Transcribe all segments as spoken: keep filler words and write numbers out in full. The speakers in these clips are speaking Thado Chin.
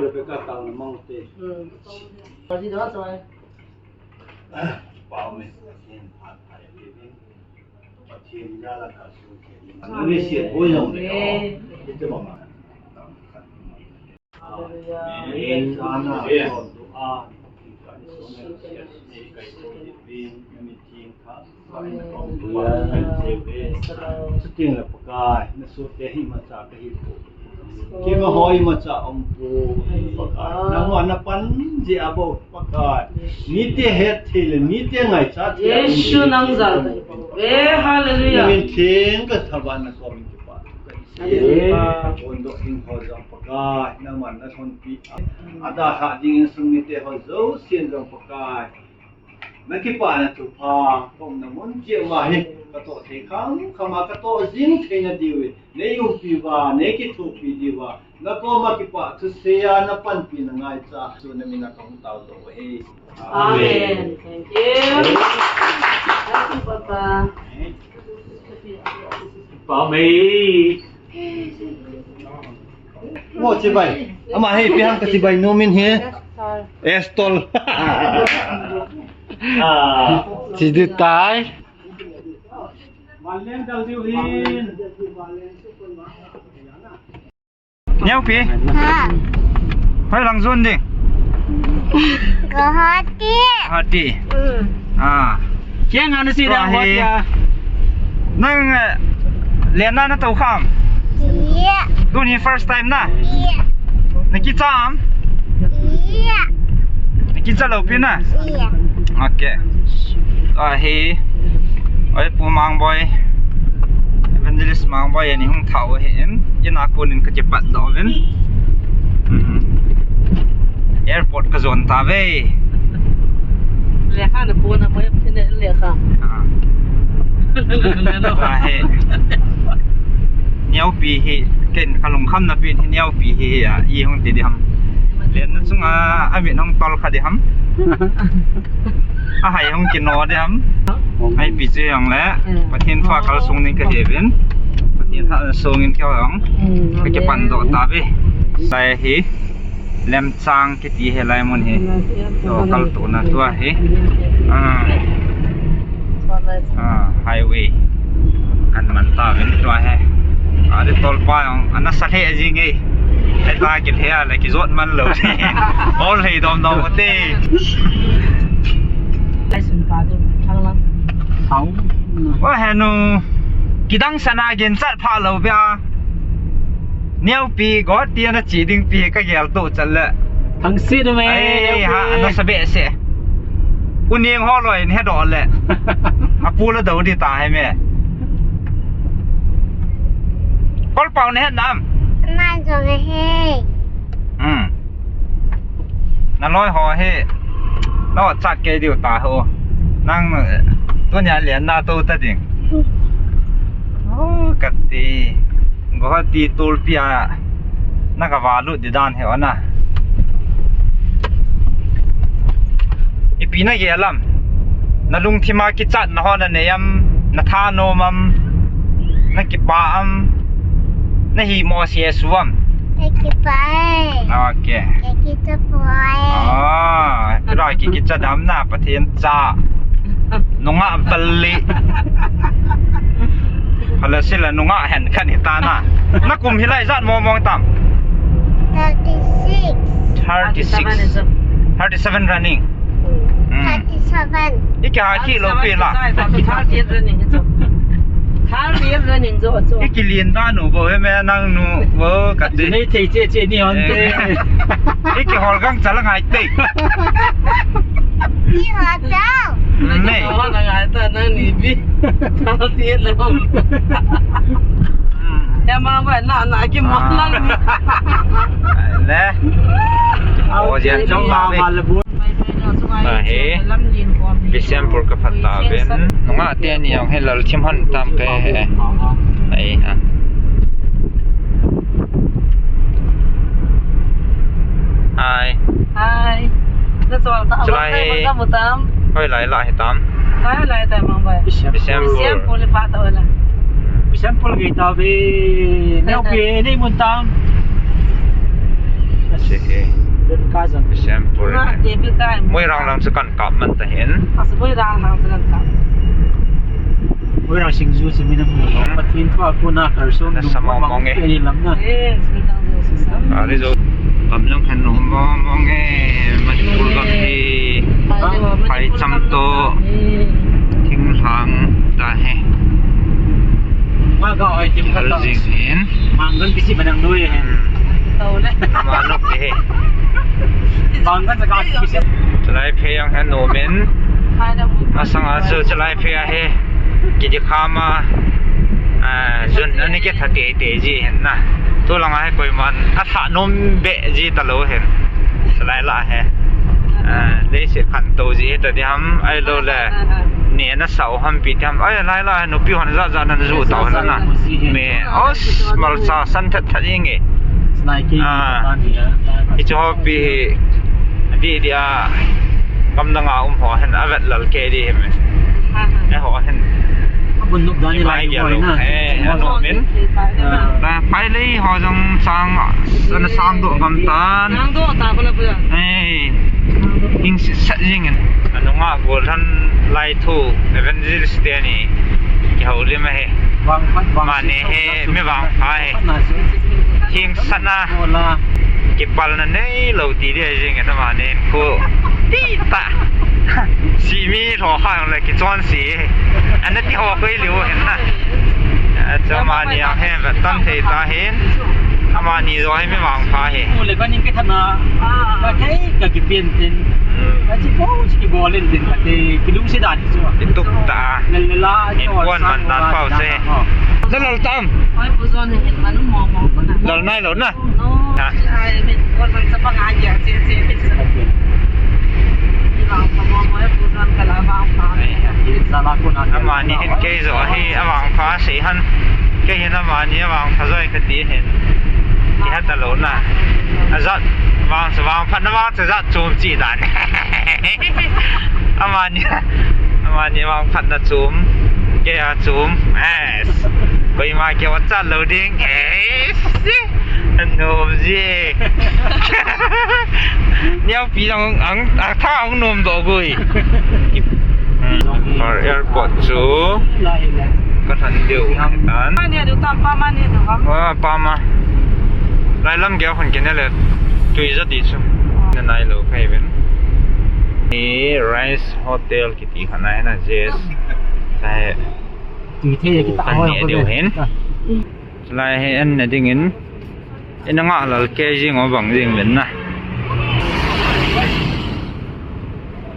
Rebecca tao na mang te. Hmm. Pati da choi. Pao me. Pathen jal a ka su ke. Ni se bo jong le. Ite mama. Hallelujah. Amen. Amen. Amen. Chuting le Pakai, na sohte hi imacha kahi poi. Keima ho imacha um poi. Pakai, nangma na pan jeh a bou Pakai. Mite hetthei le, mite ngaichat thei. Jesu nang jal kahi poi. Eh, hallelujah. Min theng ka thaban na kom in kipah. Hallelujah. Kon doh ding ho jong Pakai, nangman na thonpi. Adalhah ding insung mite ho jousen jong Pakai. Na kipana thupha, ka umna mun cheh uva hi, ka toh thei kham kham a, ka toh jing theina diuvin, nei umpi uva, nei kithopi diuva, na koma kipah thusei a, na panpina ngaicha, chu na min a ka hung tao doh u ahi. Amen. Amen. Thank you. Thank you, Papa. Pamei. Mo chibai. Ama hei, ipi ham ka chibai nom in hi. Estol. Ah. Chi di tai. Valen dal diu hin. Neo pi. Ha. Hoi lang jon ding. Guwahati. Guwahati. Mm. Ah. Kiang ana si da Guwahati a. Nang, eh, lenna na tou kham? Iya. Tuni first time na? Iya. Na kicha am? Iya. Na kicha lou pi na? Iya. Okay. Ahi. Oi, Pu Mangboi. Evangelist Mangboi, ani hung thau ahi in. Ina kunin ka kipat doh uvin. Hmm. Airport ka jon tave. Lekha na pon a mo, lekha. Ah. Ahi. Neo pi hi, ken ka lungkham na pi hi neo pi hi a, i hung ti di ham. Lenna chunga, a mit hung tol kha di ham. A hai hung kino di ham. Hai pi chu jong le. Hmm. Pathen thu a kalsong ding ka hi uvin. Pathen thu a song in kei jong. Hmm. Ka kipan doh tave. Sai hi. Lemchang kiti hi lai mun hi. Tua kaltona tua hi. Ah. Ah, highway. Kan man tauvin tua hi. Ade tolpa jong ana sa lheh jing e. Heta kilheh a le kijot man lou. Hol hei dom dom u te. Ai sun pa tu thang lang. Hau. Wa henu kidang sana gen chat pha lou bia. Neo pi Guwahati ana che ding pi ka gel to chat le. Thang si du me. Ai, neo pi. Ha, ana sa be se. U Neng ho loi in he doh le. A pu la do di ta he me. Kol pau ne he nam. Na jo he. Hmm. Na loi ho hi, na chat kei diu ta ho. Nang, tunia lenna to ta ding. Oh, kati. Guwahati tulpi a, na ka valut di dan hi ona. Ipi na gel am. Na lungthim a kichat na ho na nei am, na thanom am, na kipah am, na himo se su am. Ka kipah e. Okay. Ka kipah e. Ah, kira ki kicha dam na Pathen cha. Nungah bali. Hala sila nungah hen khan hita na. Na kum hilai jat mong mong tam. Thirty-six. Thirty-six. Thirty-seven running. Hmm. Thirty-seven. Iki ha ki lo pi la. Thirty-seven running chu. Thirty running chu chu. Iki lien da nu bo he me nang nu bo ka ti. Nei thei che che ni hon te. Eh. Iki hol gang chala ngai te. Ni hol da. Nei. Hol ngai ta nang ni bi. Thirty lo. Hmm. Ya ma ba na na ki ma lang ni. Le. O jen jong ma ba. Ahi. Bishnupur ka phat tauvin. Nungah teni jong hi lal thim hon tam kahe. Ahi ha. Hai. Hai. Na chol ta. Chulai. Ba ka mu tam. Hoilai lah hitam? Lai lai ta mang bai. Bishnupur. Bishnupur le pa ta wala. Bishnupur gei tauve. Neo pe nei mun tam. Che he. Ka jang. Bishnupur. Moirang lang chu kan kap man tahen. As Moirang lang chu kan kap. Moirang singju chu mina mu. Pathen thu a kona kar som. Na sa mong mong e. Pe lam na. Eh, singju chu sa. Ari jo. Kam lang khan nom mong mong e. Manipur gam hi. Phaicham to. Thinglhang tahe. Ma ga oi tim khat. Hal jing hin. Mangan kisi banang noi he. Tole. Manok he. Mangan sa ka kisi. Chulai phe jong hin nomin. Masanga chu chulai phe ahi. Kiti khama. Ah, jun ani ke thate te ji hin na. Tulanga hi koiman atha nom be ji talou hin. Chulai lah hi. Ah, leiset khantou ji hita diham, ahilou le. Neh na sao hampi diham. Ai, lai lah, nupi hon jat jat nan ju tau hela na. Me, os, malcha san that that inge. Ah, hichu hopi hi. Di dia. Gamdanga um ho hin, avet lal ke di hi me. Eh, ho hin. Abun nuk dani lai mai gel lou. Eh, ano min. Ah. Pai lei ho jong sang, ana sang doh gam tan. Sang doh ta ko la puja. Eh. Hing sat jing in. Anunga golhang lai thu evangelist teni. Kihoulim ahi. Mani hi mi vangpha hi. Hing sat na. Kipalna neilou ti di jing in mani ko. Ti ta. Simi lho kha le kichon si. Ana ti ho koi liu hin na. Achu amani a hin, va tan thei ta hin. Amani jo hi mi vangpha hi. Mu le ka ning ke thana. Ka thei ka kipen tin. Hmm. Ka chi po chi kibol in tin ka te kilungset dan chu. Ti tup ta. Le le la. Inkuan man dan pau se. Oh. Na lal tam. Oi, pu jon hin manu mo mo na. Lal nailou na. No. Ha. Ai, min kuan man sa pa nga ya che che. Amani hin kei jo hi avangpha sei han. Kei hin amani avangpha joi kati hin. Kihe talou na. Ajat vang sa vangphatna vang sa jat chom chi dan. Amani, amani vangphatna chom. Kei a chom. Yes. Koima kei a chat lou ding. Yes. Nom ji. Neopi ang, ang, ang tha ang nom doh gui. Imphal airport chu ka than diu tan. Ma ne du tam pa ma ne du ham. Wa pa ma. Lai lam gei khun kine le tui ja ti chu. Na nailou khai ven. Ni Rice Hotel kiti khan ai na jes. Sai. Tui the ki ta kan ho ne diu hin. Lai hi en na dingin. Ina nga lal ke jing o bang jing ven na.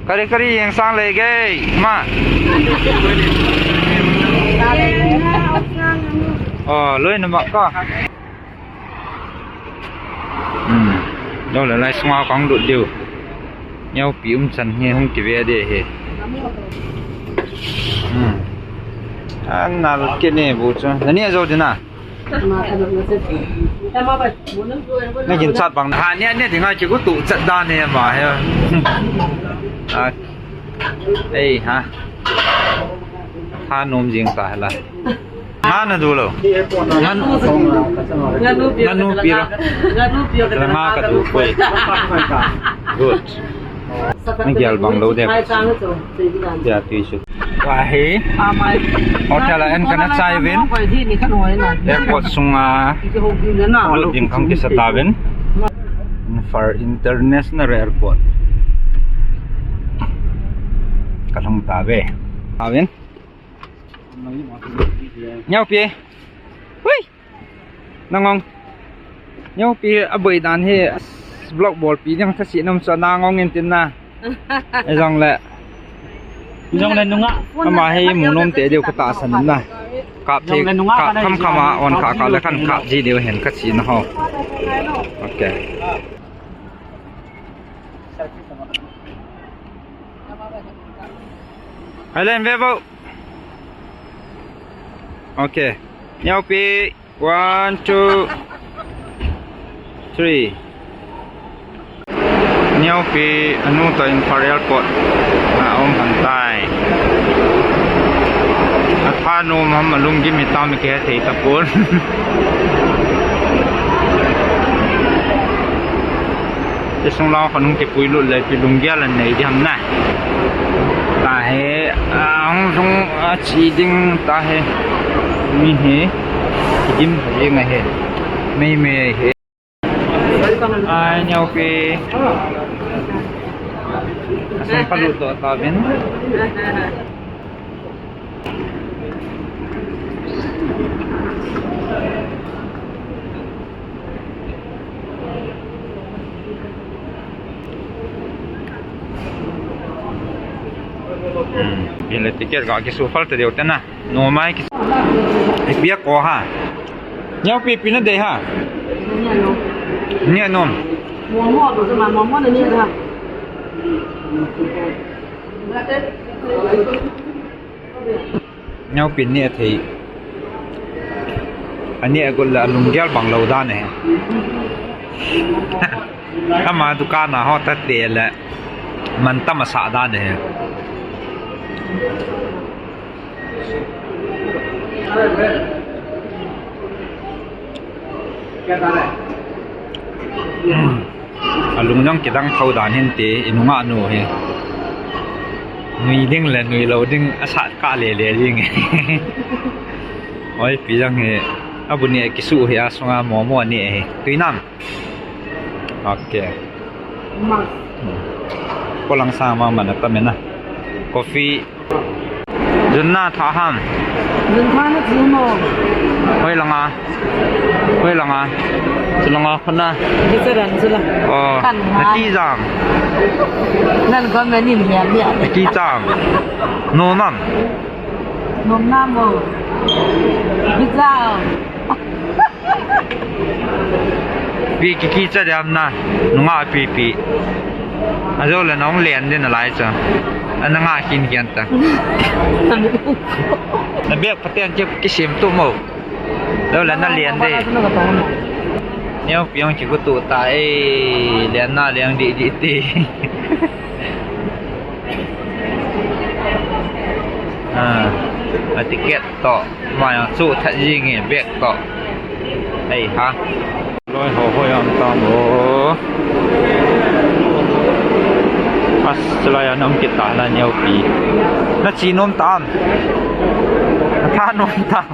Kari kari jeng sang lei gei ma. Oh, loi na ma ka. Hmm. Lo le lai sunga kang lut diu. Neopi um chan hi hung kive de he. Hmm. An nal ke ne bu chu. Na ni a jo de na. Na ginchat bang. Ha, ne, ne, dinga kigu tu chat da ne ma he. A. Ei, ha. Ha, nom jing ta la. Nga na du lou. Nga, nga nu pi ro. Nga nu pi ro. Nga ka du koi. Good. Ni gel bang lou de. Ya, tui su. Wa hi. Hotel a en kana chai vin. Airport sunga lut ding khang kisa ta vin. Imphal International Airport. Ka lhung ta ve. Ta vin. Neopi. Hui. Nangong. Neopi aboi dan hi vlog bolpi ding thasi nom chu nangong in tin na. Ejong le. Jong le nunga. Ama hi mu nom te diu ka tahsan na. Kap thei, kap kham kham a on kha ka le kan kap ji diu hen ka chi na ho. Okay. Helen ve bo. Okay. Neo pi. One, two, three. Neo pi anu toh Imphal airport a um han tai. Atha nom ham alunggim hitam kihe thei tapon. Ti sung lau khanung kipui lut le ipi lunggel anei di ham na. Tahi, a, hung sung, a, chi ding tahi. Mi hi, kidim hi nga hi. Mei mei hi. Ai, neo pi. Asung palut doh tauvin. Hmm, pin le ticket ga kisu phal te deu te na. No mai ki. Ipi a ko ha. Neo pi pi na dei ha. Ni nom. Neo pi ni a thei. Ani a gol la lunggel bang lo dan e. Ama dukan a ho ta te le. Man tam a sa dan e. Alung jong kidang tho dan hin ti, inunga nu hi. Nui ding le nui lo ding asat kah le le ding. Oi, pi jong hi. Abu ni kisu hi asunga momo ni hi. Tui nam. Okay. Mas. Hmm. Ko lang sang ma mana ta mena. Coffee. Jun na tha ham. Jun tha na chi mo. Hoi langa. Hoi langa. Chu langa khona. Ki charan chu la. Oh. Kan na ha. Ti jam. Nan ko me nin he mi. Ti jam. No mam. Nom na mo. Ki jam. Pi ki ki cha diam na, nunga pi pi. Ajo le nong len din alai cha. Ana nga kin kian ta. Na bek paten ki, ki sim tu mo. Lo le na len de. Neo piong ki ku tu ta e, len na len di di ti. Ah, a ticket to. Mai ang chu that jing e bag to. Ei ha. Loi ho ho yang tam o. As lai an um kita na neo pi. Na chi nom tam. Na tha nom tam.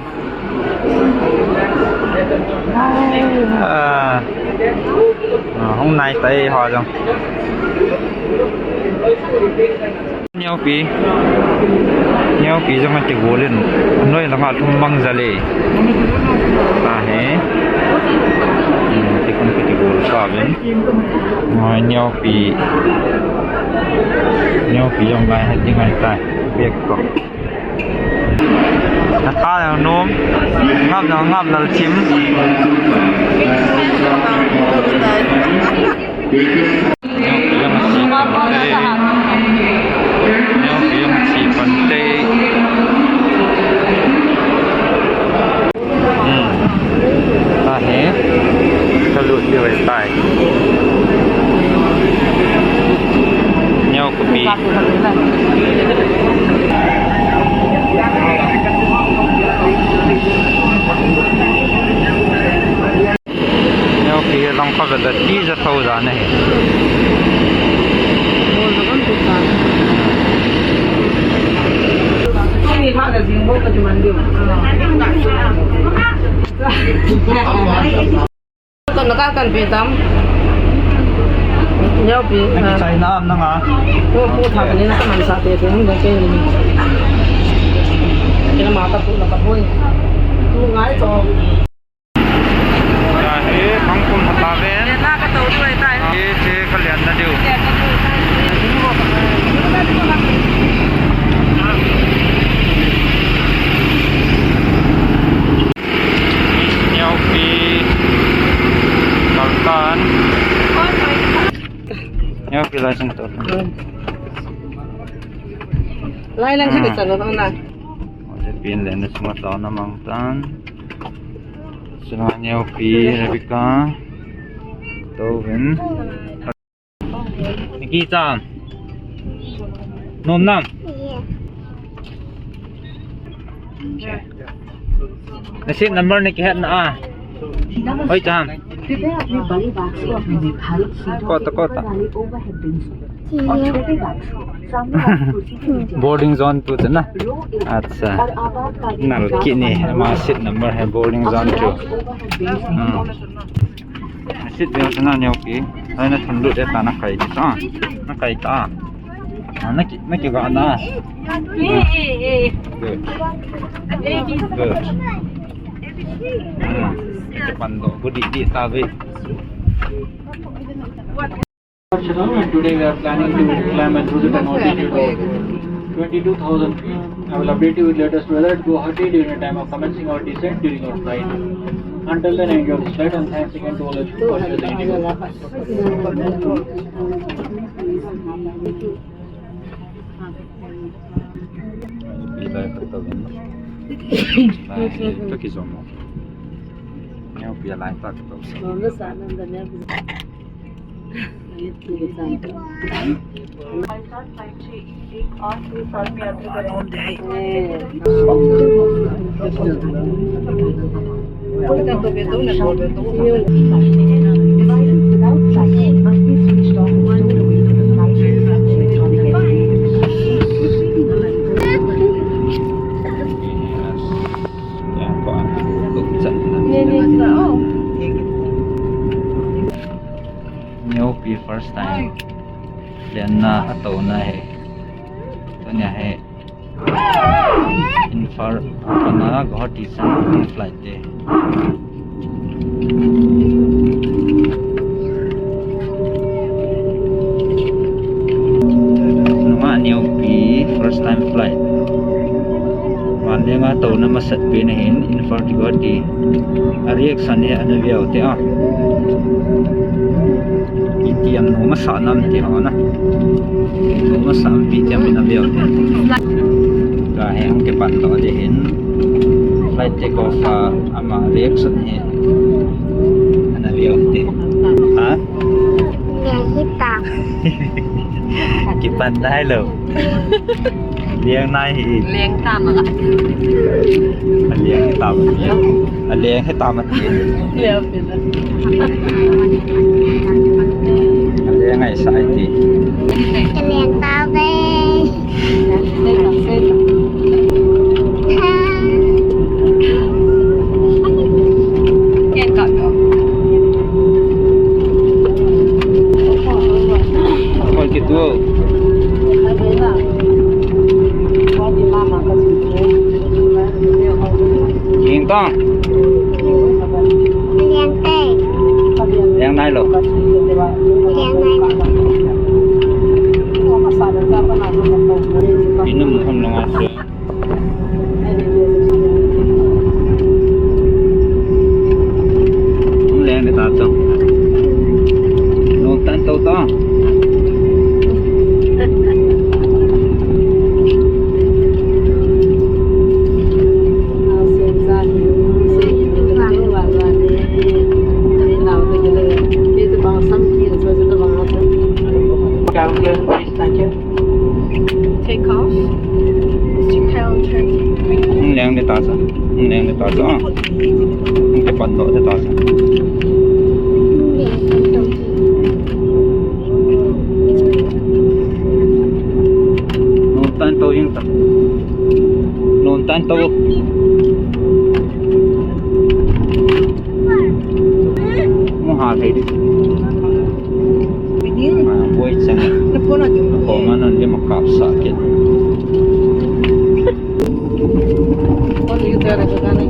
Ah. Ah, hung nai tai ho jong. Neo pi. Neo pi jong ati golin. Noi langa thum mang jale. Ta he. Hmm, ti kon pi ti gol sa ben. Noi neo pi. Neo pi jong lai ha ti ngai tai. Bek ko. Ata jong nom. Ngap jong ngap lal chim. Neo pi jong si pante. Neo pi jong si pante. Hmm. Ta he. Ka lut diu tai. Neo kopi. Neo pi lang kha vela ti ja tho ja na he. Kan na ka kan pe tam. Neo pi. Naki China am na nga. Ko ko tha ni na ka man sa te te hung da ke ni. Kina ma ka tu na ka boi. Tu ngai to. Tahi, mangkum hata ven. Lian na ka to diu tai. Tahi, che ka lian na diu. Lian na diu tai. Lai lang khat chan na. Ate pin le na suma ta na mang tan. Sina neo pi Rebecca. Tovin. Niki chan. Nom nam. Na seat number ni kihet na a. Hoi chan. कृपया अपने बड़े बैग्स को अपने निर्धारित सीटों Kota, के ऊपर kota. वाले ओवरहेड बिन्स में और छोटे बैग्स को सामने वाली कुर्सी के नीचे Boarding zone two chu na. Acha. Nal kini ma seat number hai boarding zone two. Hmm. Seat dia sana neo pi. Hai na thun lut dia ta na kai ta. Na kai ta. Ah, na ki, na ki ga na. Good. Good. Hmm. Pando budi di ta ve. And today we are planning to climb an altitude of twenty-two thousand feet. I will update you with latest weather at Guwahati during the time of commencing our descent during our flight. Until then, enjoy this flight and thanks again to all of you for choosing IndiGo. Pi lai ka to. Lai ka ki zo mo. Neo pi lai ta ka to. Neo pi first time. Lenna a tona he. Tunia he. Imphal a kona Guwahati chan flight te. Nunga neo pi first time flight. Vanlenga tona masat pen ahin Imphal to Guwahati. A reaction hi ana veu te a. Iti am nom asa nam ti ho na. Nom asa am pi ti am ana veu te. Ka he hung kipan to de hin. Flight take off a ama reaction hi. Ana veu te. Ha? Leng hi ta. Kipan dai lo. Leng nai hi. Leng ta ma. A leng hi ta ma. A leng hi ta ma. Leng pi na. A leng ngai sai ti. Leng ta ve. Koi kitu. King tong. Leng te. Leng nai lo. Leng nai lo. Inum hom lo nga se. Hom leng de ta chong. Long tan to ta. Calculate, please, thank you. Take off. Is to count thirty. Hung leng de ta sa. Hung leng de ta sa. Hung ke pan do de ta sa. Non tan to yung ta. Non tan to. Mo ha thei di. Bini. Ma boi chang. Na phone a ding. Ko ma non de ma kap sa ke. Phone yu ta ra ka na.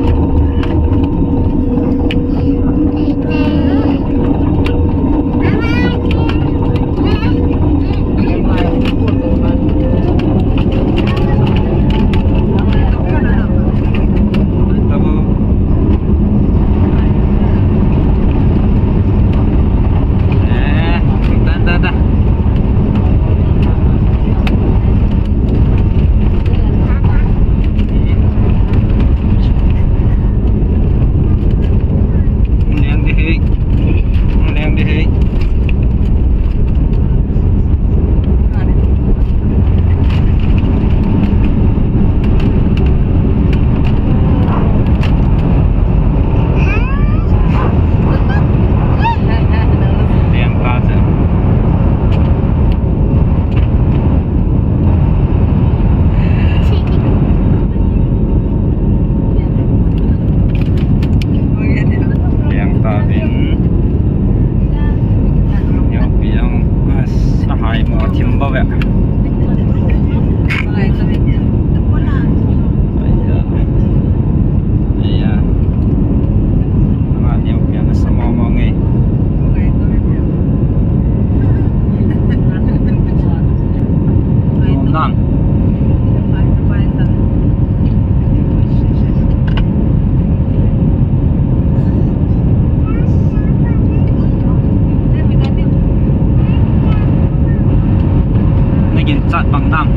Sat bang nam.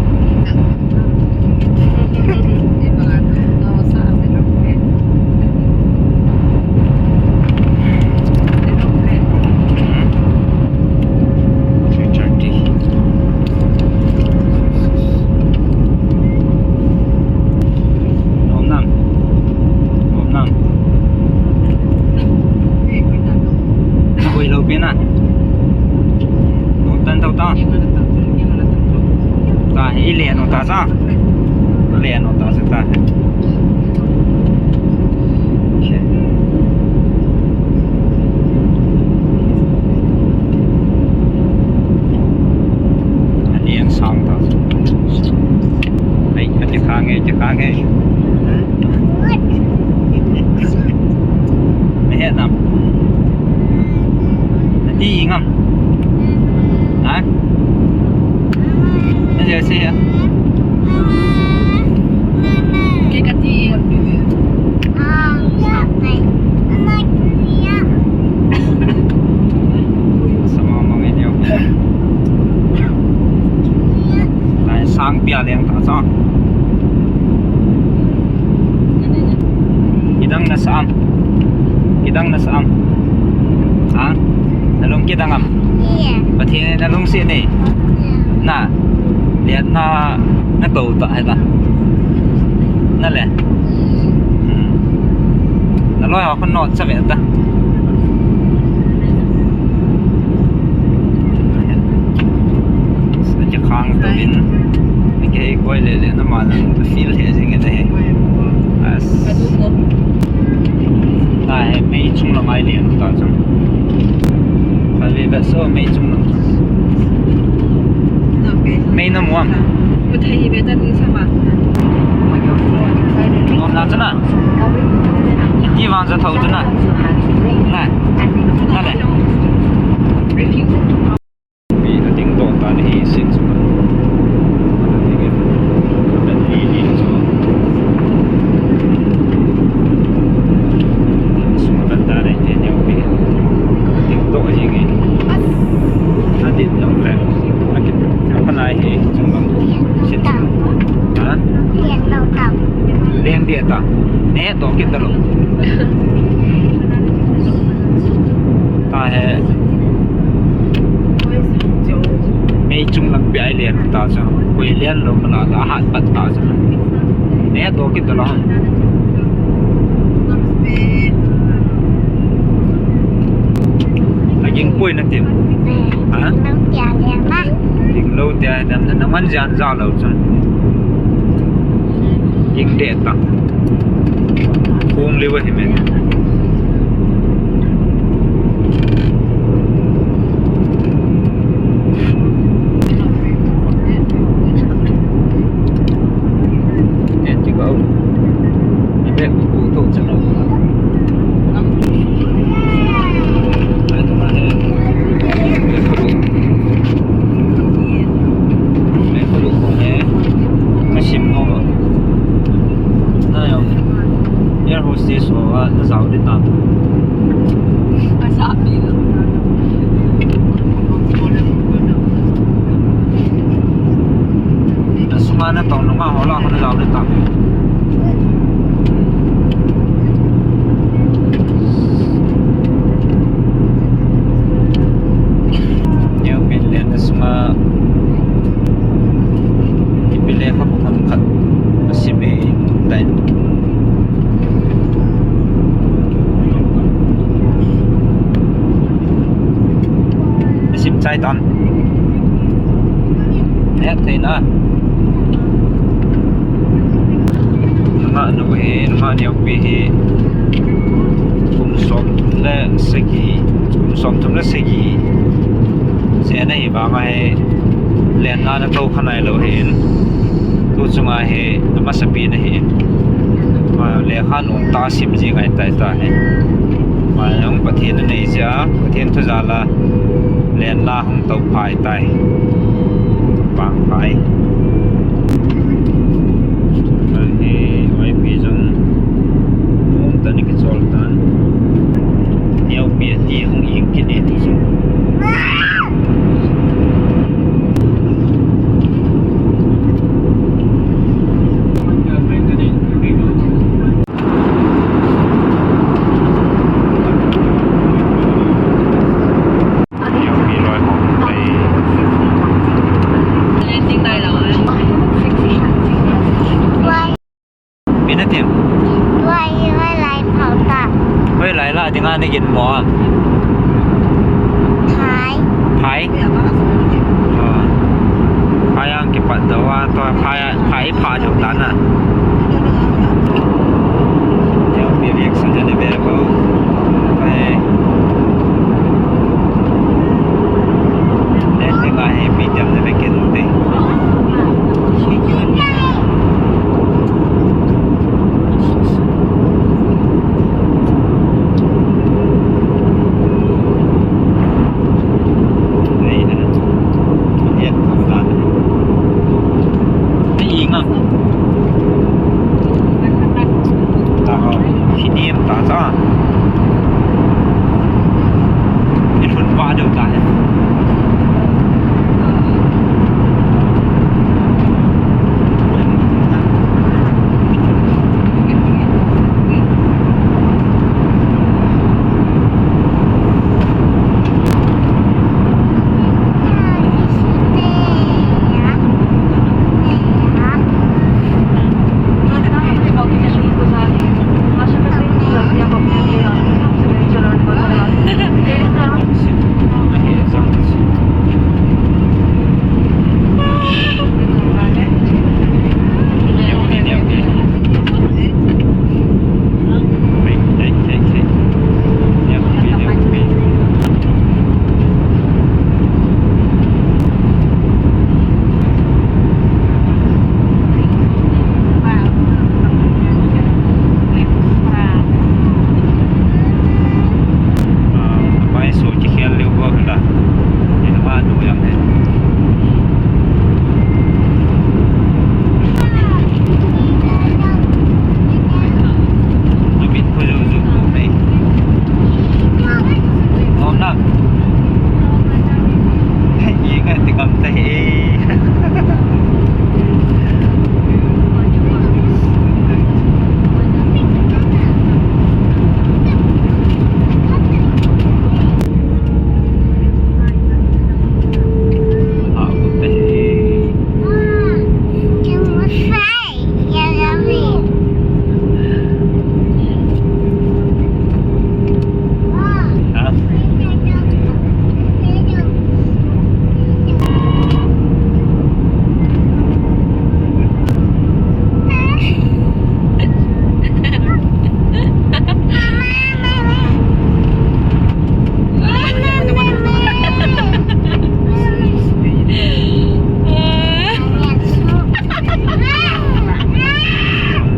Three thirty. Nom nam. Nom nam. Koi lo pina. Nom tan tau ta. Ta hi le no ta sa. Le no ta sa ta. Okay. Ani ang sang ta. Ai, ati khange, ati khange. Mehe nam. Ati ngam. Ha? Ati ati ya. Ke kati. Sama mangai niu. Lai sang pia leng ta sa. Kidang na sa am. Kidang na sa am. Ha? Nalung kidang am. Pathen nalung si ni. Na. Lian na na to ta hai ta. Na le. Hmm. Na loi ho kon not sa ve ta. Sa ki khang to in. Ni ke koi le le na ma na feel he jing ne. As. Ka du mo. Ta he mei chung la mai lian ta chung. Ka ve ve so mei chung la. Mei na muam. Mu thei hi ve ta ni sa ma. Nom na chana. Ti vang sa thau chana. Na. Na le. Pi a ding to ta ni hi sin chu. Ni ni chu. Suma kan ta ni te ni pi. Ding to ji nge. A din dong le. A kin. A phanai hi. Sin. Ha? Leng dia ta. Ne to kit ta lo. Ta he. Mei chung lang pi ai lian ta cha. Koi lian lo ma la la hat pat ta cha. Ne to kit ta lo. Laging poi na tim. Ha? Ding lo tia dan na man jan ja lo chun. Ding de ta. Kung liu hi men. Enti ko. Ibe ku to chalo. Ai to ma he. Ka sim mo. Na yo. Air hostess ho a na jao di ta. Ka sa pi lo. Na sunga na tong nunga ho la ho na jao di ta. Neo pin lian na sunga. Ipi le kha bu kham khat. Ka sim e tai. Ka sim chai tan. He thei na. Nunga nu hi, nunga neo pi hi. Kum som le sagi, kum som thum le sagi. Jeh a hi vang a hi lenna na to kha nai lo hin. Tu chunga hi na masa pi na hin. Ma lekha nung ta sim ji ngai tai ta hi. Ma nung Pathen na nei jeh a, Pathen thu jal a lenna hung to phai tai. Pang phai. Ahi, Y P jong nom tah in akichol tan. Neo pi ati hung ing kit e ti jong. Jong tan a. Jong pi reaction jong na ve ko. Pai. Te te nga he pi jam na ve ke no te.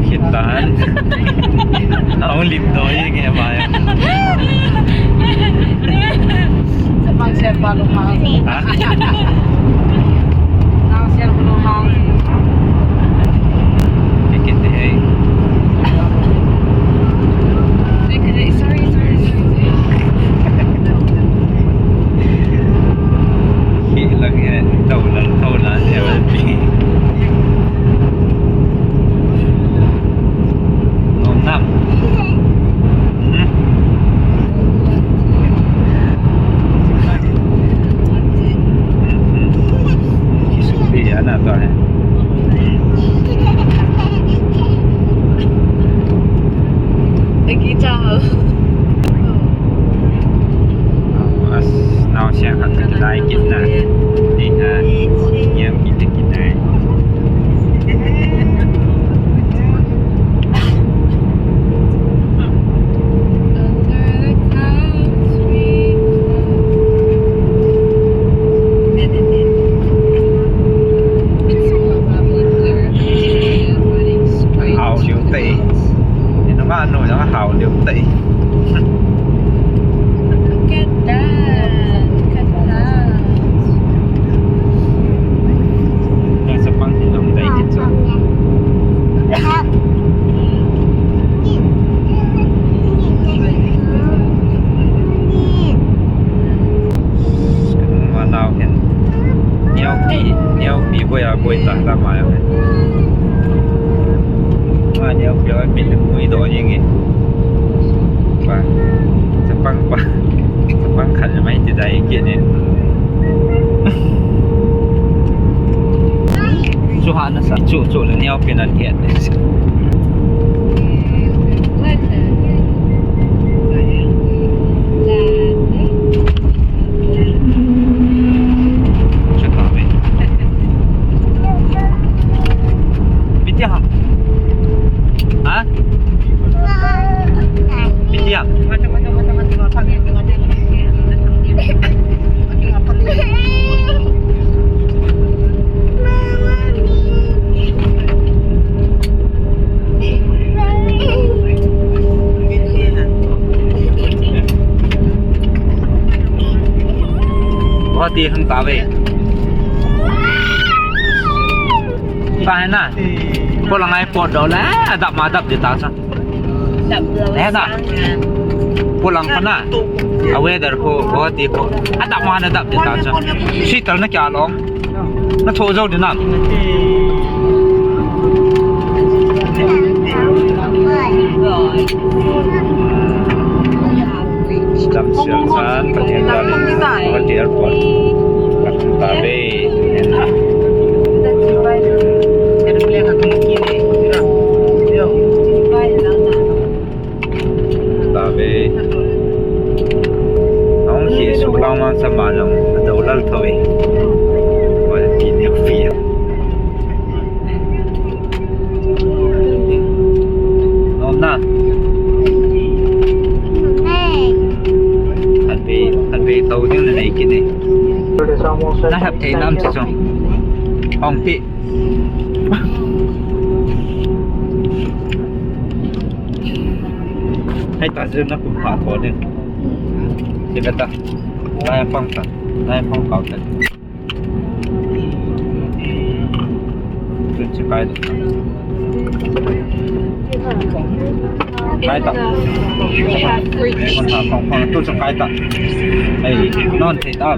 Khitan. Aung lim doi nge bai. Bang sian ba lu ma. Ha? Bang sian ba lu ma. Kikit deh, eh. Sorry, sorry, sorry. Hi lang, eh, tau lang, tau lang, eh, wal pi. Nom nam. Hmm. Kisupi ana to, eh. Agi chao. As, nao siang khat kidai kit na. Ni ha, niam kit kit nai. Hao liu tei. Ni nunga nu jong hao liu tei. Look at that. Look at that. Nang sapang hi long dai kit so. Kanung ma nao hen. Niau pi, niau pi boi a boi ta ta ma ya hen. Ma niau pi a pi boi do ying e. Pa, sapang pa, sapang khat mai ti dai kit ni. Chu ha na sa, chu, chu le niau pi nan het. Chu ta ve. Pi Guwahati hung ta ve. Ta hai na. Polang airport dou le, adap ma adap di ta sa. Dap lou hai na. Sang na. Polang pa na. A weather ko, Guwahati ko. Adap ma na adap di ta sa. Sweater na kya long. Na tho jo di na. Dam sial chan, Pathen dan, Guwahati airport. Ka hung ta ve. Ta ve. Ahung hi su lang man sa ma jong, a do lal tho ve. Wal ti neo fi. Nom na. Khatvei, khatvei tou ding na nei kit e. Na hep thei nam chi chu. Hong ti. Hai ta chu na kum pha tho ding. Ti beta. Lai pang ta. Lai pang kau ta. Tun chu kai ta. Kai ta. Kon ta kong kong tu chu kai ta. Ei, non thei ta.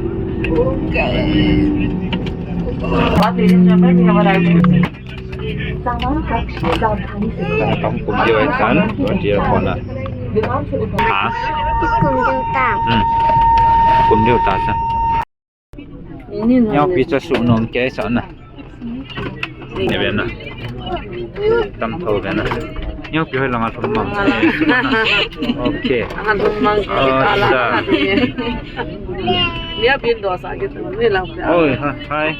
Kong kum diu ahi tan, Guwahati airport na. Ha? Kum diu ta. Hmm. Kum diu ta sa. Neo pi cha su nom kei sa na. Ne ve na. Tam tho ve na. Neo pi hoi langa lhum mang. Okay. Lhum mang. Oh, sa. Nia bin do sa ke tu ni lang. Oi, ha, hai.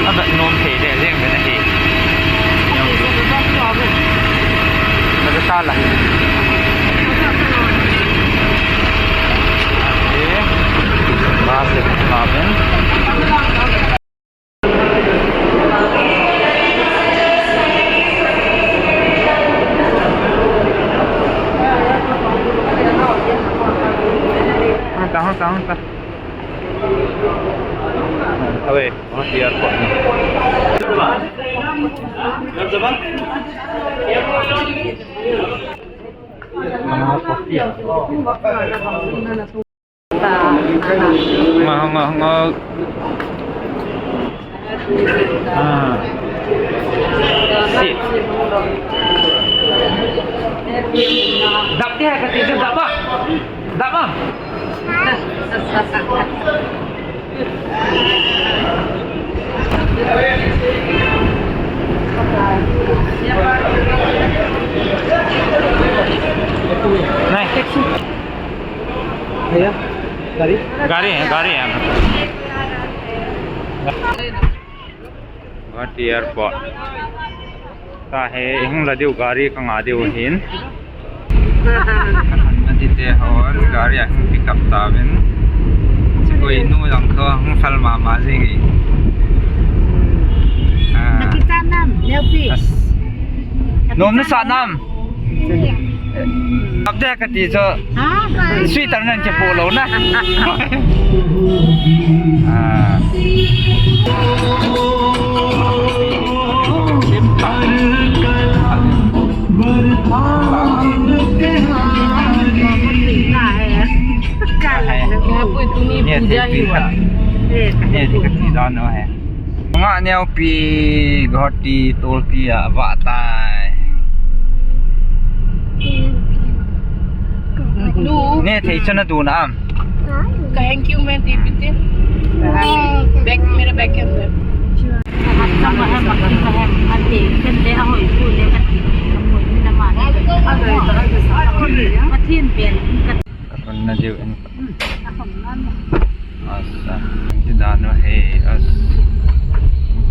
A vet nom thei leh jeng ve na hi. Na ka sa la. Ba se ma ben. Hanta, hanta, hanta. Away, hanta airport. Nga, nga, nga. Ah. Sit. Dap dia kati tu dap ah. Dap ah. Nai. Gari hai, gari hai. Guwahati airport. Tahe, hung la diu gari ka nga diu hin. Ati te hon, gari a hung pick up ta uvin. Koi nu jong kho, hung sal mama jing e. Ah. Naki cha nam, Neopi. Nom na sa nam. Update kati chu. Ha? Sweater ngan kipu lou na. Ah. Ye, ye, ye, kati dan u hai. Nga Neopi Guwahati tolpi a va tai. Nu. Ne thei chana du na am. Ka heng kiu men ti pitin. Back, mere back em. Ka hat sama hem, ka hat sama hem, ate, ken le a hoi pu le ka ti, ka hoi ni na ma. Ka tin pen, ka Ka hon na diu in. Asa, ti dan u hai, as.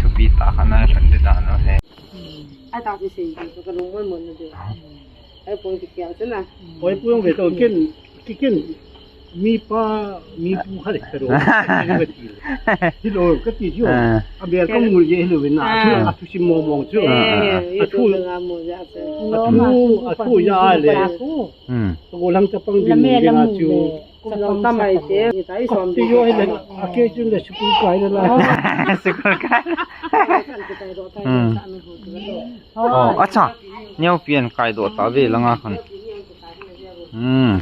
Thupi ta kana hon ti dan u hai. Ai ta si sei, ka lung mon mon na diu. Ai pung ti kiang sina. Oi pung ve to kin, ki kin. Mi pa, mi pu kha le ka ro. Ka ti le. Hi lo, ka ti chu. Ah. A bia ka mu je hi lo na. Ah. A thu sim mong mong chu. Ah, ah, ah. Eh, a thu, YouTube nga mu ja se. A thu, a thu ja le. Hmm. Ko lang chapang din ding a chu. Chapang tam ai se. Ka ti jo hi le, a ke chu le school kai le la. School kai. Hmm. Oh, acha. Neo pian kai do ta ve langa khan. Hmm.